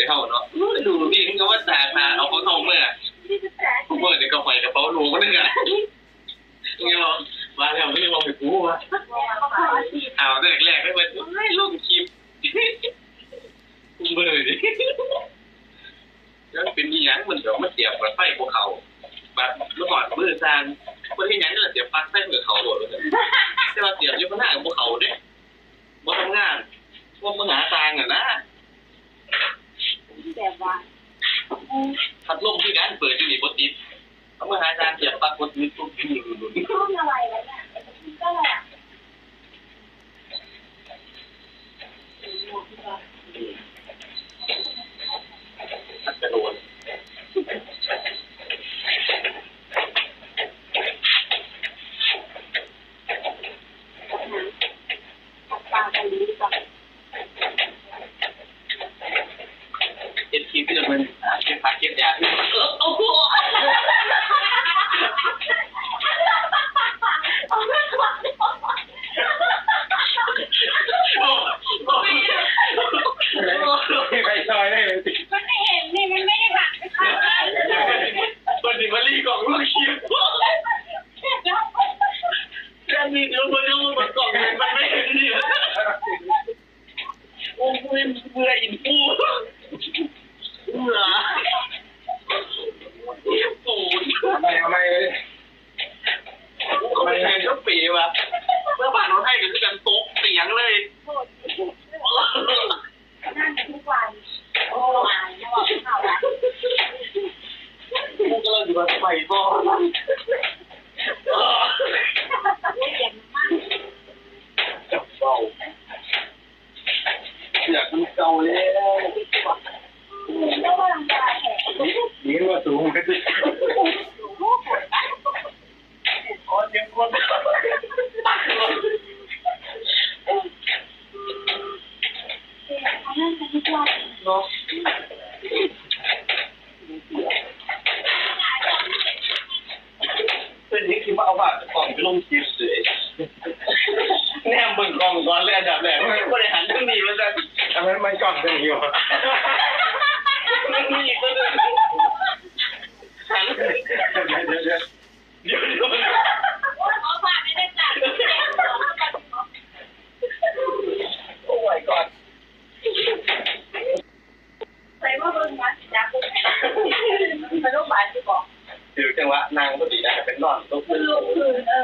ເຮົາເນາະ ໂອ້ຍ ລູກນີ້ມັນກໍມາຕາກຫາເອົາຂອງເຮົາເມືອ ຜູ້ເປີດນີ້ກໍຫ້ອຍກະເປົາລູກມັນນະ ເຂົາວ່າແລ້ວ ມັນຍັງເວົ້າໃຫ້ກູວ່າ ເອົາແຕ່ແລກໆ ເລີຍ ໂອ້ຍ ລົງຄລິບ ເບິ່ງ ມັນເປັນອີ່ຫຍັງ ມັນດອກ ມັນສຽບປລັກໄຟບໍ່ເຂົ້າ ບັດມາຮອດມືຊ່າງ ເພິ່ນເຮັດຫຍັງລະ ສຽບປລັກໄຟເພິ່ນເຂົ້າໂລດ ວ່າຊັ້ນ ແຕ່ວ່າສຽບຢູ່ຂ້າງໜ້າບໍ່ເຂົ້າເດ້ ບໍ່ທຳງານ ພວກມະຫາຊ່າງຫັ້ນນະ ແບບວ່າ ພັດລົມຄືກັນ ເປີດຢູ່ນີ້ບໍ່ຕິດ ເອົາມາຫາຊ່າງສຽບປລັກບໍ່ຕິດ ປຸບ ລຸນໆ ມັນກະໂດນ ເຮັດຄລິບເລື່ອງເພິ່ນເກັບຜັກເກັບຫຍ້າ ໂອ້ໂຫ ໃຜຊ່ອຍໄດ້ ມັນໄດ້ເຫັນນີ້ ມັນໄດ້ຫັນ ເພິ່ນຊິມາລີກອງລົງຄລິບ ແຕ່ນີ້ດຽວເພິ່ນຍັງບໍ່ເປີດກ້ອງ ມັນໄດ້ເຫັນນີ້ ໂອ້ຍ ເບື່ອອິນຟູ ເບື່ອ ເຈັບຕູດ ເອົາໃໝ່ ເອົາໃໝ່ເລີຍ ເຂົາເປັນຫຍັງກັບເປວະ ເມື່ອຜ່ານຮອດໄທກໍຄືກັນ ຕົກຕຽງເລີຍ ນັ້ນທຸກວັນ ໂອ້ຍ ເຂົາວ່າ ກູກຳລັງຊິວ່າໄປບໍ່ ເຈັບເບົາ. ເສືອກມັນເກົ່າແລ້ວ ດີ ດີວ່າສູງ ອໍ ເຈັບຄົນ ເນາະ. ເພິ່ນຍັງຊິມາເອົາພາບເຈົ້າຂອງໄປລົງຄລິບເລີຍ ແນມເບິ່ງກ້ອງກ່ອນເລີຍ ອັນດັບແລກ ບໍ່ໄດ້ຫັນທາງນີ້ວ່າຊັ້ນ ອັນນັ້ນມັນກ້ອງທາງນີ້ຫວາ ທາງນີ້ກໍໄດ້ ຫັນ ດຽວ ດຽວ ດຽວ ດຽວ ໂອ້ຍ ຂໍພາບໄດ້ເດີຈ້າ ໂອ້ຍ ກ່ອນ. ໃສ່ມາເບິ່ງມາຊິຈັບເບິ່ງ ໄປໂຮງບານຢູ່ບໍ່? ຖືກຈັງຫວະນັ່ງພໍດີນະ ເປັນນອນຕົກ ລຸກຂຶ້ນ ເອີ.